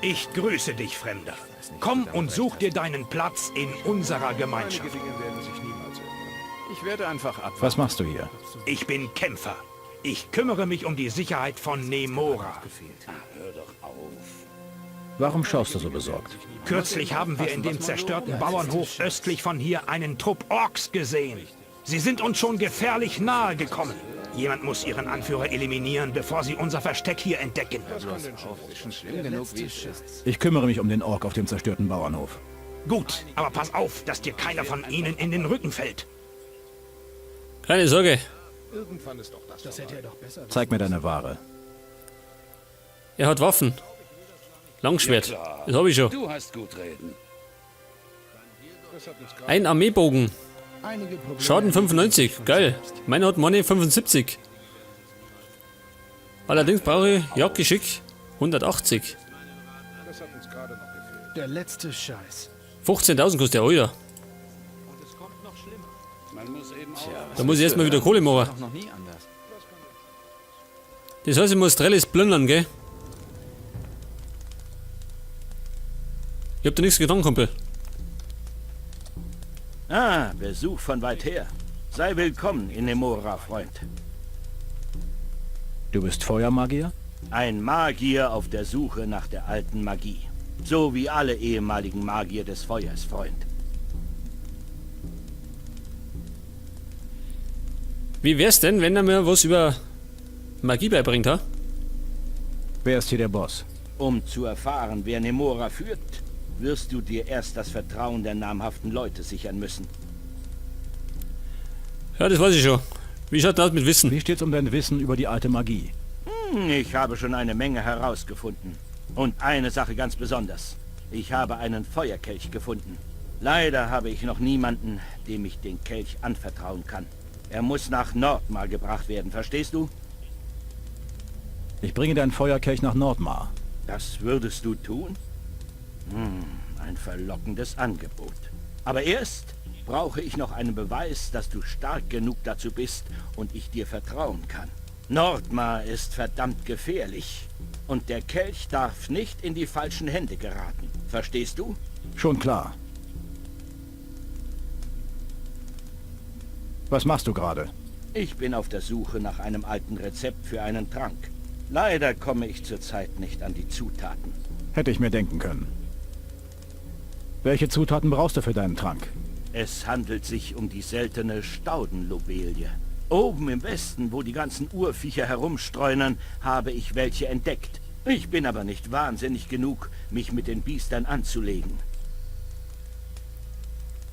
Ich grüße dich, Fremder. Komm und such dir deinen Platz in unserer Gemeinschaft. Ich werde einfach abwarten. Was machst du hier? Ich bin Kämpfer. Ich kümmere mich um die Sicherheit von Nemora. Warum schaust du so besorgt? Kürzlich haben wir in dem zerstörten Bauernhof östlich von hier einen Trupp Orks gesehen. Sie sind uns schon gefährlich nahe gekommen. Jemand muss ihren Anführer eliminieren, bevor sie unser Versteck hier entdecken. Ich kümmere mich um den Ork auf dem zerstörten Bauernhof. Gut, aber pass auf, dass dir keiner von ihnen in den Rücken fällt. Keine Sorge. Zeig mir deine Ware. Er hat Waffen. Langschwert. Das habe ich schon. Du hast gut reden. Ein Armeebogen. Schaden 95. Geil. Meiner hat Money 75. Allerdings brauche ich Jagdgeschick 180. Der letzte Scheiß. 15.000 kostet der, Alter. Da muss ich erstmal wieder Kohle machen. Noch nie anders. Das heißt, ich muss Trellis plündern, gell? Ich hab da nichts getan, Kumpel. Ah, Besuch von weit her. Sei willkommen in Nemora, Freund. Du bist Feuermagier? Ein Magier auf der Suche nach der alten Magie. So wie alle ehemaligen Magier des Feuers, Freund. Wie wär's denn, wenn er mir was über Magie beibringt, ha? Wer ist hier der Boss? Um zu erfahren, wer Nemora führt, wirst du dir erst das Vertrauen der namhaften Leute sichern müssen. Ja, das weiß ich schon. Wie schaut das aus mit Wissen? Wie steht's um dein Wissen über die alte Magie? Ich habe schon eine Menge herausgefunden. Und eine Sache ganz besonders. Ich habe einen Feuerkelch gefunden. Leider habe ich noch niemanden, dem ich den Kelch anvertrauen kann. Er muss nach Nordmar gebracht werden, verstehst du? Ich bringe deinen Feuerkelch nach Nordmar. Das würdest du tun? Ein verlockendes Angebot. Aber erst brauche ich noch einen Beweis, dass du stark genug dazu bist und ich dir vertrauen kann. Nordmar ist verdammt gefährlich. Und der Kelch darf nicht in die falschen Hände geraten. Verstehst du? Schon klar. Was machst du gerade? Ich bin auf der Suche nach einem alten Rezept für einen Trank. Leider komme ich zurzeit nicht an die Zutaten. Hätte ich mir denken können. Welche Zutaten brauchst du für deinen Trank? Es handelt sich um die seltene Staudenlobelie. Oben im Westen, wo die ganzen Urviecher herumstreunern, habe ich welche entdeckt. Ich bin aber nicht wahnsinnig genug, mich mit den Biestern anzulegen.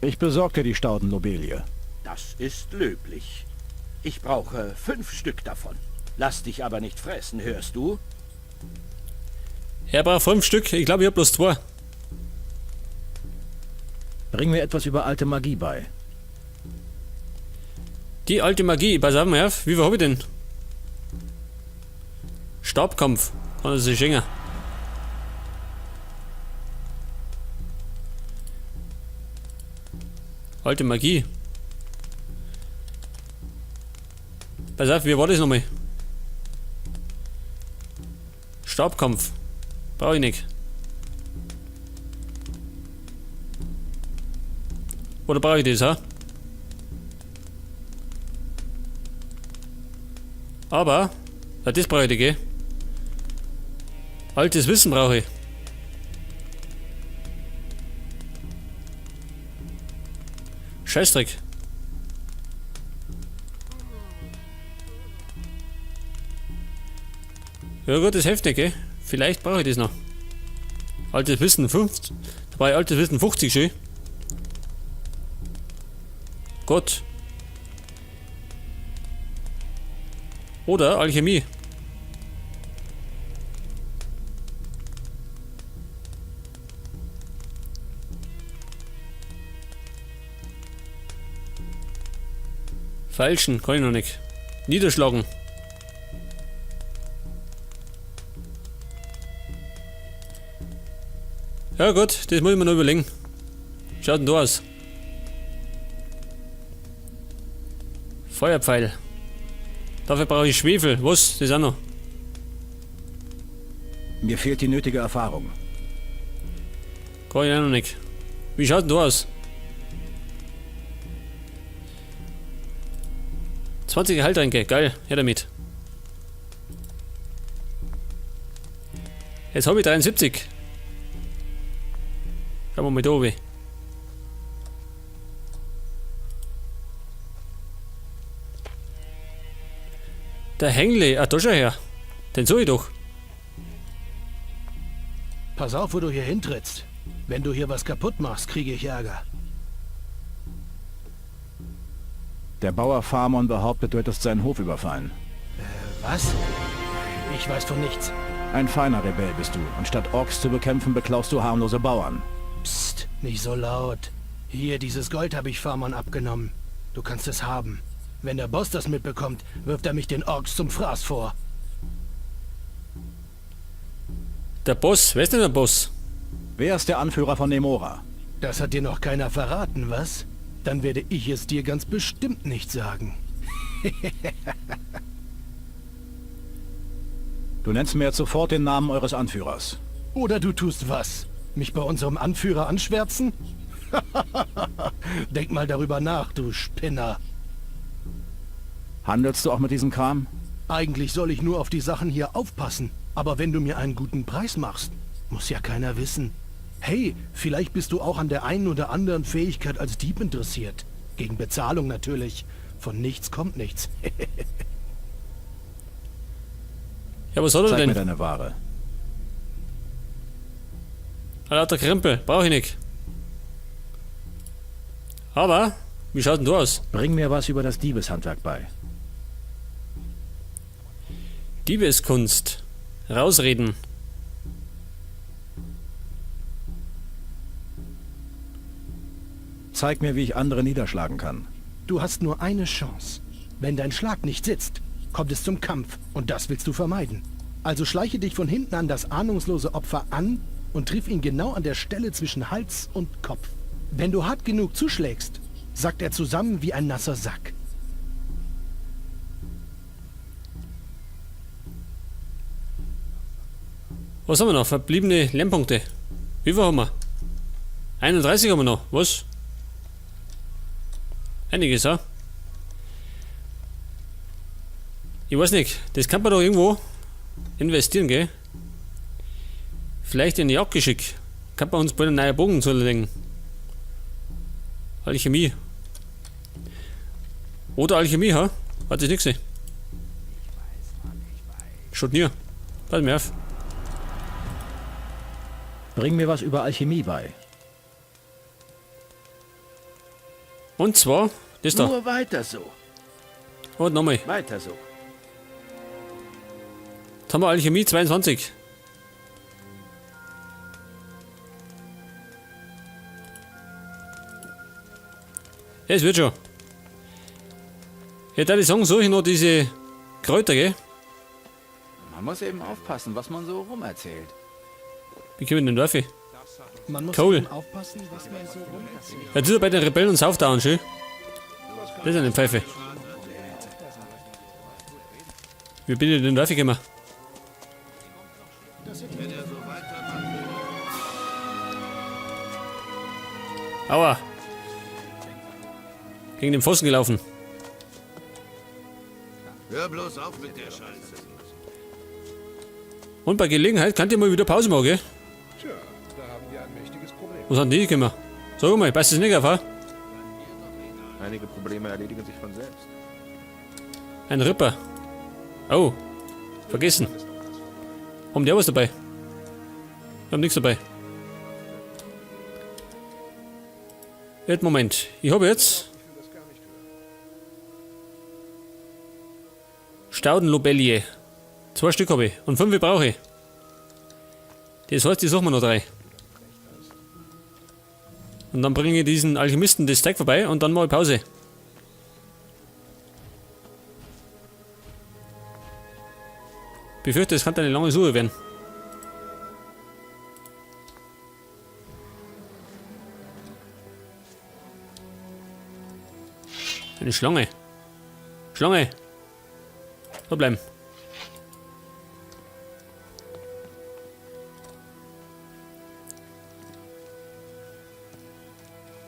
Ich besorge dir die Staudenlobelie. Das ist löblich. Ich brauche 5 Stück davon. Lass dich aber nicht fressen, hörst du? Er braucht 5 Stück. Ich glaube, ich hab bloß 2. Bring mir etwas über alte Magie bei. Die alte Magie, pass auf mal auf. Wie viel hab ich denn? Stabkampf. Kann er sich schenken. Alte Magie. Pass auf, wie war das nochmal? Stabkampf. Brauch ich nicht. Oder brauche ich das, ha? Aber, ja, das brauche ich, gell? Altes Wissen brauche ich. Scheißdreck. Ja gut, das hilft nicht, gell? Vielleicht brauche ich das noch. Altes Wissen 5. Dabei altes Wissen 50 schön. Gott. Oder Alchemie. Feilschen, kann ich noch nicht. Niederschlagen. Ja gut, das muss ich mir noch überlegen. Schaut denn da aus? Feuerpfeil. Dafür brauche ich Schwefel. Was? Das auch noch. Mir fehlt die nötige Erfahrung. Kann ich auch noch nicht. Wie schaut denn da aus? 20 Heiltränke, geil, her damit. Jetzt hab ich 73. Schauen wir mal da oben. Der Hengle, ah, da schau her. Den such ich doch. Pass auf, wo du hier hintrittst. Wenn du hier was kaputt machst, kriege ich Ärger. Der Bauer Farmon behauptet, du hättest seinen Hof überfallen. Was? Ich weiß von nichts. Ein feiner Rebell bist du. Und statt Orks zu bekämpfen, beklaust du harmlose Bauern. Psst, nicht so laut. Hier, dieses Gold habe ich Farmon abgenommen. Du kannst es haben. Wenn der Boss das mitbekommt, wirft er mich den Orks zum Fraß vor. Der Boss, wer ist denn der Boss? Wer ist der Anführer von Nemora? Das hat dir noch keiner verraten, was? Dann werde ich es dir ganz bestimmt nicht sagen. Du nennst mir jetzt sofort den Namen eures Anführers. Oder du tust was? Mich bei unserem Anführer anschwärzen? Denk mal darüber nach, du Spinner. Handelst du auch mit diesem Kram? Eigentlich soll ich nur auf die Sachen hier aufpassen. Aber wenn du mir einen guten Preis machst, muss ja keiner wissen. Hey, vielleicht bist du auch an der einen oder anderen Fähigkeit als Dieb interessiert. Gegen Bezahlung natürlich. Von nichts kommt nichts. Ja, was hat er Zeig mir denn? deine Ware. Ah, Lauter Krempel, brauche ich nicht. Aber, wie schaut denn du aus? Bring mir was über das Diebeshandwerk bei. Diebeskunst. Rausreden. Zeig mir, wie ich andere niederschlagen kann. Du hast nur eine Chance. Wenn dein Schlag nicht sitzt, kommt es zum Kampf und das willst du vermeiden. Also schleiche dich von hinten an das ahnungslose Opfer an und triff ihn genau an der Stelle zwischen Hals und Kopf. Wenn du hart genug zuschlägst, sackt er zusammen wie ein nasser Sack. Was haben wir noch? Verbliebene Lernpunkte. Wie viel haben wir? 31 haben wir noch. Was? Einiges, ja? Ich weiß nicht. Das kann man doch irgendwo investieren, gell? Vielleicht in Jagdgeschick. Kann man uns bald einen neuen Bogen zulegen. Alchemie. Oder Alchemie, ha? Hat das nicht gesehen. Schaut nie. Pass mir auf. Bring mir was über Alchemie bei. Und zwar, das da. Nur weiter so. Und nochmal. Weiter so. Jetzt haben wir Alchemie 22. Ja, es wird schon. Ja, da die sagen, suche ich noch diese Kräuter, gell? Man muss eben aufpassen, was man so rumerzählt. Wie kommen denn da? Man muss Cool. eben aufpassen, was man so rumerzählt. Ja, du bei den Rebellen und Saufdauern, schön. Das ist eine Pfeife. Wie bin ich denn da gekommen? Aua. Gegen den Pfosten gelaufen. Hör bloß auf mit der Scheiße. Und bei Gelegenheit könnt ihr mal wieder Pause machen, gell? Tja, da haben wir ein mächtiges Problem. Wo sind die gekommen? Sag mal, passt das nicht auf, ha? Einige Probleme erledigen sich von selbst. Ein Ripper. Oh. Vergessen. Haben die auch was dabei? Wir haben nichts dabei. Jetzt, Moment. Ich habe jetzt... Staudenlobelie. 2 Stück habe ich. Und 5 brauche ich. Das heißt, ich suche mir noch 3. Und dann bringe ich diesen Alchemisten das Zeug vorbei und dann mache ich Pause. Befürchte, es kann eine lange Suche werden. Eine Schlange. Schlange. Da bleiben.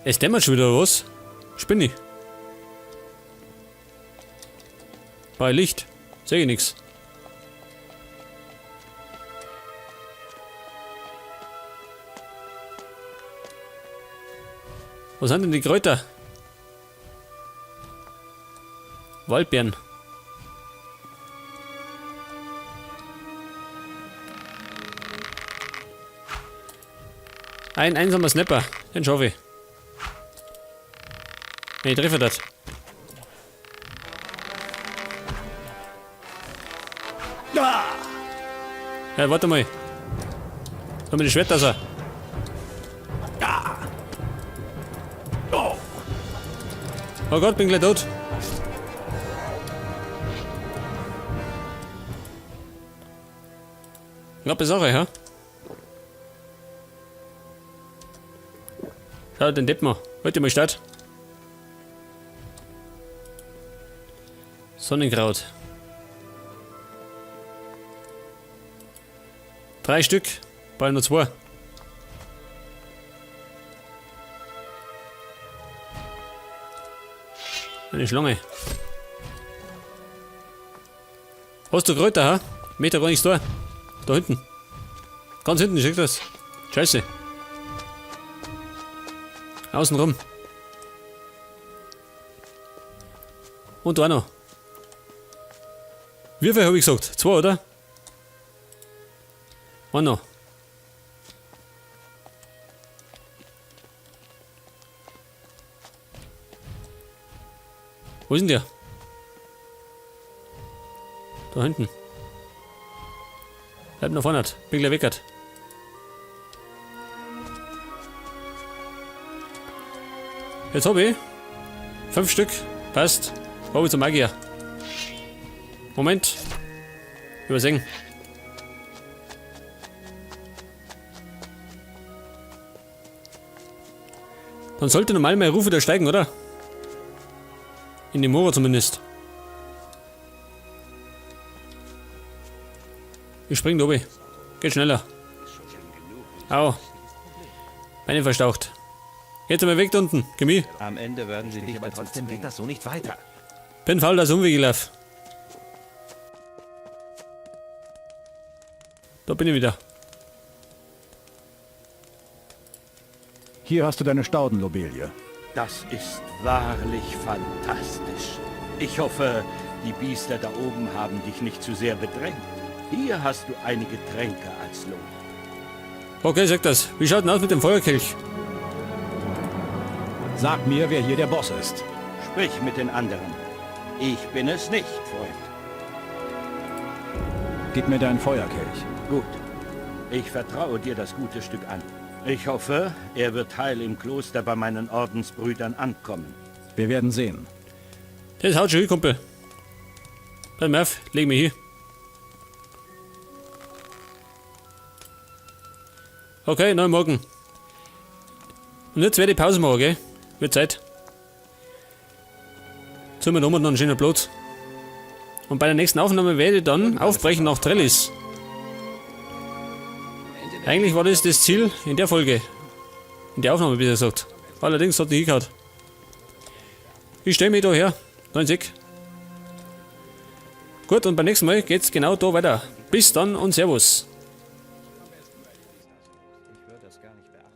Es dämmert schon wieder, was? Spinne ich. Bei Licht. Sehe ich nix. Was sind denn die Kräuter? Waldbeeren. Ein einsamer Snapper. Den schaffe ich. Wenn ich treffe das. Ja, warte mal. Haben wir die Schwert raus? Oh Gott, bin gleich tot. Knappe Sache, ja? Schau, den Depp mal. Heute mal statt. Sonnenkraut. 3 Stück. Bald nur 2. Eine Schlange. Hast du Kräuter, ha? Meter gar nichts da. Da hinten. Ganz hinten, ich seh das. Scheiße. Außen rum. Und da auch noch. Wie viel hab ich gesagt? 2, oder? Einer noch. Wo ist denn der? Da hinten. Bleib noch vorne. Bin gleich weg. Jetzt hab ich 5 Stück. Passt. Brauche ich zum Magier. Moment. Übersehen. Dann sollte normal mein Ruf wieder steigen, oder? In die Mora zumindest. Ich spring da oben. Geht schneller. Au. Beine verstaucht. Jetzt einmal weg da unten. Geh mit. Am Ende werden sie dich Aber dazu trotzdem geht das so nicht weiter. Bin faul, dass ich Umwege lauf. Da bin ich wieder. Hier hast du deine Staudenlobelie. Das ist wahrlich fantastisch. Ich hoffe, die Biester da oben haben dich nicht zu sehr bedrängt. Hier hast du einige Tränke als Lohn. Okay, sag das. Wie schaut denn aus mit dem Feuerkelch? Sag mir, wer hier der Boss ist. Sprich mit den anderen. Ich bin es nicht, Freund. Gib mir deinen Feuerkelch. Gut. Ich vertraue dir das gute Stück an. Ich hoffe, er wird heil im Kloster bei meinen Ordensbrüdern ankommen. Wir werden sehen. Das haut schon hin, Kumpel. Pass mal auf, leg mich hier. Okay, 9 Morgen. Und jetzt werde ich Pause machen, gell? Wird Zeit. Jetzt haben wir noch einen schönen Platz. Und bei der nächsten Aufnahme werde ich dann aufbrechen nach Trellis. Eigentlich war das das Ziel in der Folge. In der Aufnahme, wie gesagt. Allerdings hat die hingehauen. Ich stelle mich da her. 90. Gut, und beim nächsten Mal geht's genau da weiter. Bis dann und Servus. Ich würde das gar nicht beachten.